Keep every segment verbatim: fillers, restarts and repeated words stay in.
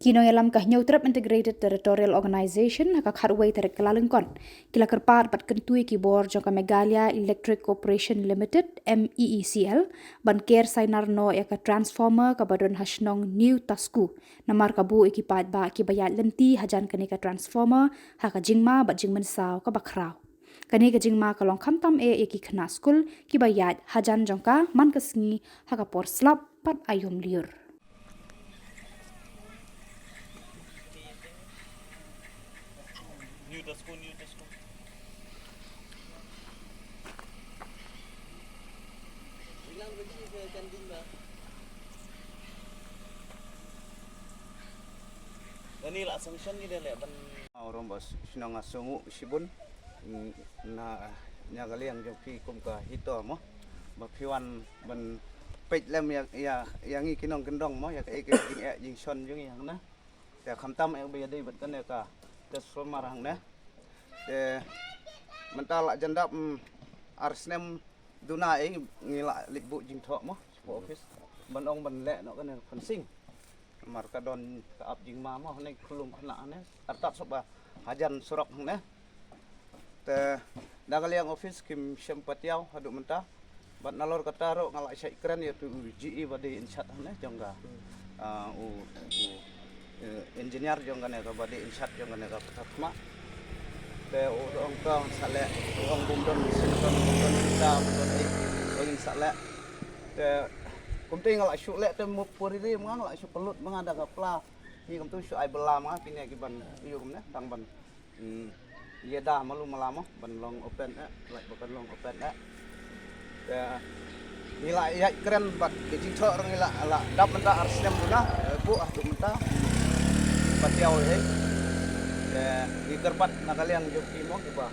Ki nongïalam ka Hynñiewtrep Integrated Territorial Organization ha ka khatwei tarik Kyllalyngkot ki la kyrpad bad kyntu ïa ki bor jong ka Meghalaya Electric Corporation Limited, M E E C L, ban ker sainar noh ïa ka transformer kaba don ha shnong New Tasku, namar ka buh ïa ki paidbah kiba ïaid lynti hajan kane ka transformer ha ka jingma bad jingmynsaw kaba khraw. Kane ka jingma ka long khamtam eh ïa ki khynnah skul kiba ïaid hajan jong ka man ka sngi ha ka por slap bad aïom lyiur. Ani la sanction ni de le ban. Au rom bas shnong a sungu shibun. Mm, na nya ka liang jong phi kum ka HITO mo. Ba phi wan ban peit lem ïa, ïa, ïa ngi ki nongkyndong mo, ïa ka, ïa ka jing, ïa jingshon jong ngi hangne. Te khamtam eh ba ïadei bad kane ka transformer hangne. Te mynta la jan dap, mm, ar snem duna eh ngi la leit buh jingthoh mo, sha office. Ban ong ban leh noh kane fencing. Namar ka don ka ap jingma mo, hangne khulum khynnah hangne. Artat sop ba hajan surok hangne. Te na ka liang office kim shem patiaw haduh mynta. Bad nalor kata ruh nga la shait kren ïa utu u G E ba dei in charge hangne jong ka, ah, u, u, eh, engineer jong kane kaba dei in charge jong kane ka pyrthei khmat. Te u dang ong tang sa leh, u ong bym don machine, bym don, bym don kita, bym don ei, u ong in sa leh. Te kumta nga la shu leh te mup puri ri ma nga, nga la shu pynlut ma nga da ka pla. Ni kumta shu ai bylla ma nga kine ki ban ïoh kumne tang ban. Hmm. Ïa da malu mala mo ban long open eh, lait ba kan long open eh. Te ngi la ïaid kren bad ki jingthoh ruh ngi la, la dap mynta ar snem duna, eh, buh haduh mynta. Patiaw eh. Te ngi kyrpad na ka liang jong phi mo kiba,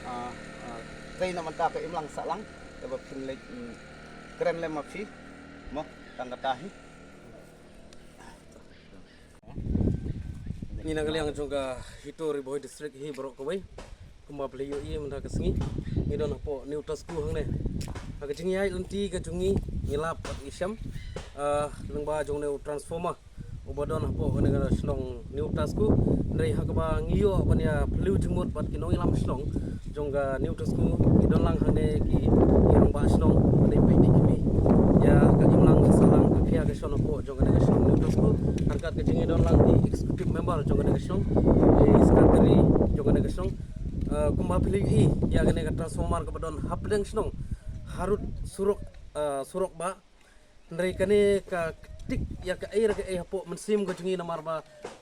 ah, ah, trei na mynta ka imlang sahlang. Te ba phin leit, hmm, kren lem ma phi mo tang kata hi. Ngi na ka liang jong ka HITO Ri Bhoi District hi baroh kawei. Kumba phi la ïohi mynta ka sngi ngi don hapoh New Tasku hangne. Ha ka jingïaid lynti ka jong ngi ngi lap bad ngi shem, ah, lyngba jong une u transformer uba don hapoh kane ka shnong New Tasku. Hynrei ha kaba ngi ïoh ban ïa phylliew jingmut bad ki nongïalam shnong jong ka New Tasku, ki don lang hangne ki, ki rangbah shnong, ba dei peit ki mih ïa ka imlang ka sahlang ka khia ka shon hapoh jong kane ka shnong New Tasku. Ryngkat ka jong ngi don lang ki executive member jong kane ka shnong, ki secretary jong kane ka shnong. Eh, kumba phi la ïohi ïa kane ka transformer kaba don hapdeng shnong harud surok, eh, surok ba. Hynrei kane ka ktik ïa kaei re kaei hapoh mynsiem ka jong ngi namar ba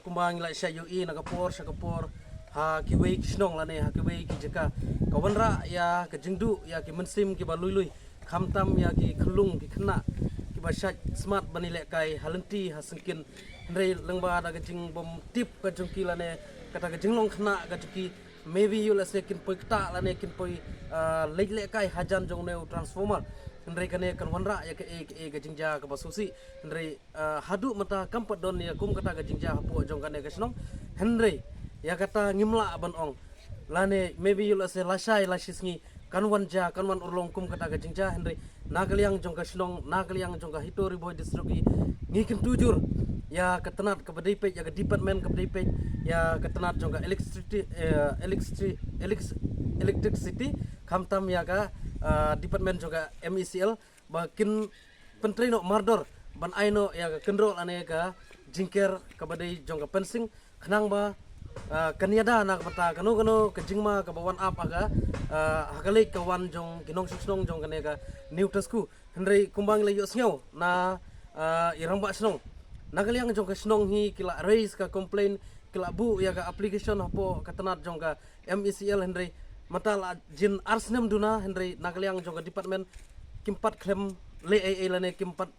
kumba ngi la shah ïohi na ka por sha ka por ha kiwei ki shnong lane ha kiwei ki jaka, ka wanrah ïa ka jingduh ïa ki mynsiem kiba lui lui, khamtam ïa ki khyllung ki khynnah kiba shait smat ban ïalehkai ha lynti ha syngkien. Hynrei lyngba da ka jingbym tip ka jong ki lane kata ka jinglong khynnah ka jong ki, maybe ïoh lehse kin poi ktah lane kin poi, ah, leit lehkai hajan jong une u transformer. Hynrei kane kan wanrah ïa kaei kaei ka jingjia kaba sngewsih. Hynrei, ah, haduh mynta kam pat don ïa kum kata ka jingjia hapoh jong kane ka shnong. Hynrei ïa kata ngim lah ban ong. Lane maybe ïoh lehse lashai lashisngi kan wan jia, kan wan urlong kum kata ka jingjia, hynrei na ka liang jong ka shnong, na ka liang jong ka HITO Ri Bhoi District hi, ngi kyntu jur ïa ka tnat kaba dei peit, ïa ka department kaba dei peit ïa ka tnat jong ka electricity, eh, electri-, elec-, electricity, khamtam ïa ka, ah, department jong ka M E C L ba kin pyntrei noh mardor ban ai noh ïa ka kynroh lane ka jingker kaba dei jong ka fencing, khnang ba, ah, kan ïada na ka bynta kano kano ka jingma kaba wan ap ha ka, ah, ha ka leit ka wan jong ki nongshong shnong jong kane ka New Tasku. Hynrei kumba ngi la ïohsngew na, ah, i rangbah shnong, na ka liang jong ka shnong hi ki la raise ka complaint, ki la buh ïa ka application hapoh ka tnat jong ka M E C L, hynrei mynta la jin ar snem duna, hynrei na ka liang jong ka department kim pat khlem leh ei ei lane kim pat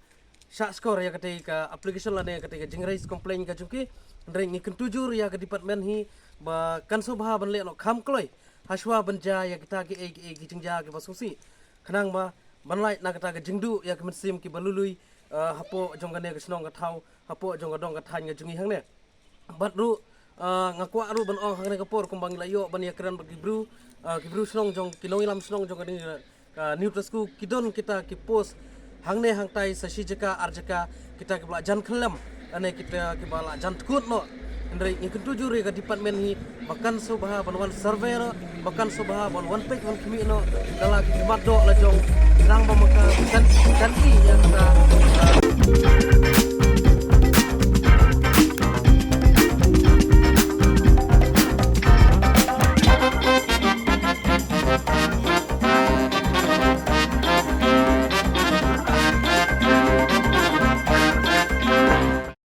shah skor ïa katei ka application lane katei ka jing raise complaint ka jong ki. Hynrei ngi kyntu jur ïa ka department hi ba kan sngewbha ban leh noh kham kloi hashwa ban jia ïa kita kiei kiei ki jingjia kiba sngewsih, khnang ba ban lait na kata ka jingduh ïa ka mynsiem kiba lui lui, ah, hapoh jong kane ka shnong ka thaw, hapoh jong ka dong ka thaiñ ka jong ngi hangne. Bad ruh, ah, nga kwah ruh ban ong ha kane ka por kumba ngi la ïoh ban ïakren bad ki briew, ah, ki briew shnong jong, ki nongïalam shnong jong kane ka New Tasku, ki don kita ki post hangne hangtai sa shi jaka ar jaka, kita kiba la jan khyllem Ane kita kiba la jan tkut noh. Hynrei ngi kyntu jur ïa ka department hi ba kan sngewbha ban wan survey noh, ba kan sngewbha ban wan peit wan khmih noh da la ki khmat doh la jong, nang ba ma ka kan kan i ïa kata.